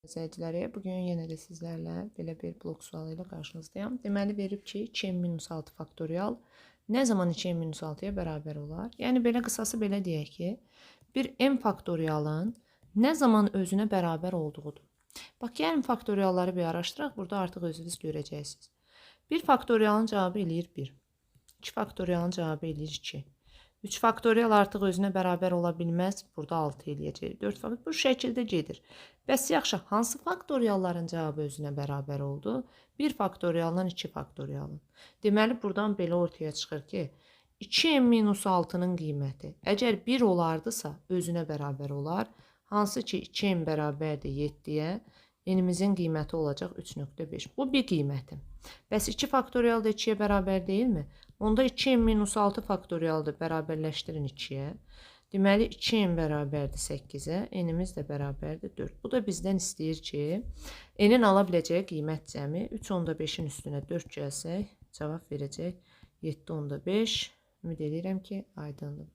İzləyiciləri, bugün yenə də sizlərlə belə bir blok sualı ilə qarşınızdayam. Deməli, verib ki, 2m-6 faktorial nə zaman 2m-6-ya bərabər olar? Yəni, belə qısası belə deyək ki, bir m faktorialın nə zaman özünə bərabər olduğudur. Bax, gəlin faktorialları bir araşdıraq, burada artıq özünüz görəcəksiniz. 1 faktorialın cavabı eləyir 1, 2 faktorialın cavabı eləyir 2. 3 faktorial artıq özünə bərabər ola bilməz. Burada 6 eləyəcək. 4 faktorial bu şəkildə gedir. Bəs yaxşı, hansı faktorialların cavabı özünə bərabər oldu? 1 faktorialdan 2 faktorialın. Deməli, buradan belə ortaya çıxır ki, 2m-6-nın qiyməti əgər 1 olardısa, özünə bərabər olar. Hansı ki, 2m bərabərdir 7-yə, n-imizin qiyməti olacaq 3.5. Bu bir qiyməti. Bəs 2 faktorial da 2-yə bərabər deyilmi? Onda 2m-6 faktorialdır, bərabərləşdirin 2-yə. Deməli, 2m bərabərdir 8-ə, n-imiz də bərabərdir 4. Bu da bizdən istəyir ki, n-in ala biləcəyi qiymət cəmi 3.5-in üstünə 4 gəlsək, cavab verəcək 7.5. Ümid edirəm ki, aydındır.